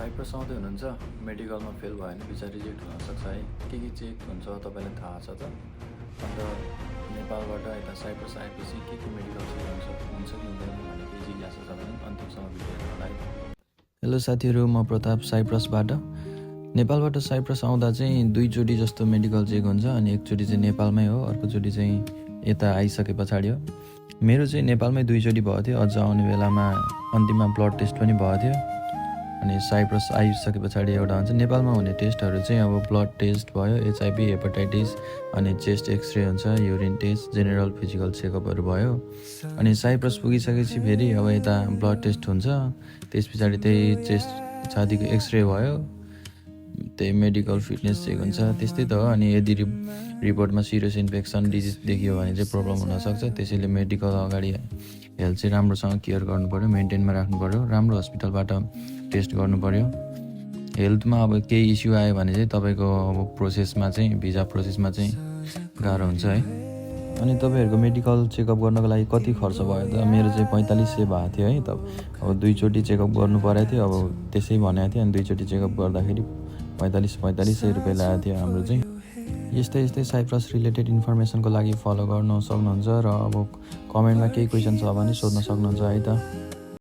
Cyprus आउँदै हुनुहुन्छ मेडिकलमा fail भयो भने भिजा रिजेक्ट हुनसक्छ है। के चेक हुन्छ तपाईँलाई थाहा छ त? अन्त नेपालबाट यता साइप्रस आएपछि के मेडिकल चेक हुन्छ कि हुँदैन भन्ने केही जिज्ञासा छ भने अन्तिमसम्म भिडियो हेर्नु होला है। हेलो साथीहरू, म प्रताप साइप्रसबाट। नेपालबाट साइप्रस आउँदा चाहिँ दुईचोटि जस्तो मेडिकल चेक हुन्छ अनि एकचोटि चाहिँ नेपालमै हो, अर्कोचोटि चाहिँ यता आइसके पछाडि हो। मेरो चाहिँ नेपालमै दुईचोटि भएको थियो, अझ आउने बेलामा अन्तिममा ब्लड टेस्ट पनि भएको थियो। अनि साइप्रस आइसके पछाडि एउटा हुन्छ नेपालमा हुने टेस्टहरू चाहिँ अब ब्लड टेस्ट भयो, HIV, हेपाटाइटिस, अनि चेस्ट एक्सरे हुन्छ, युरिन टेस्ट, जेनरल फिजिकल चेकअपहरू भयो। अनि साइप्रस पुगिसकेपछि फेरि अब यता ब्लड टेस्ट हुन्छ, त्यस पछाडि त्यही चेस्ट छातीको एक्सरे भयो, त्यही मेडिकल फिटनेस चेक हुन्छ, त्यस्तै त हो। अनि यदि रिपोर्टमा सिरियस इन्फेक्सन डिजिज देखियो भने चाहिँ प्रब्लम हुनसक्छ। त्यसैले मेडिकल अगाडि हेल्थ चाहिँ राम्रोसँग केयर गर्नु पऱ्यो, मेन्टेनमा राख्नु पऱ्यो, राम्रो हस्पिटलबाट टेस्ट गर्नु पऱ्यो। हेल्थमा अब केही इस्यु आयो भने चाहिँ तपाईँको अब प्रोसेसमा चाहिँ भिजा प्रोसेसमा चाहिँ गाह्रो हुन्छ है। अनि तपाईँहरूको मेडिकल चेकअप गर्नको लागि कति खर्च भयो त? मेरो चाहिँ 4500 भएको थियो है। अब दुईचोटि चेकअप गर्नु परेको थियो, अब त्यसै भनेको थियो। अनि दुईचोटि चेकअप गर्दाखेरि 4500 रुपियाँ लागेको थियो हाम्रो चाहिँ। यस्तै साइप्रस रिलेटेड इन्फर्मेसनको लागि फलो गर्न सक्नुहुन्छ र अब कमेन्टमा केही क्वेसन छ भने सोध्न सक्नुहुन्छ है त।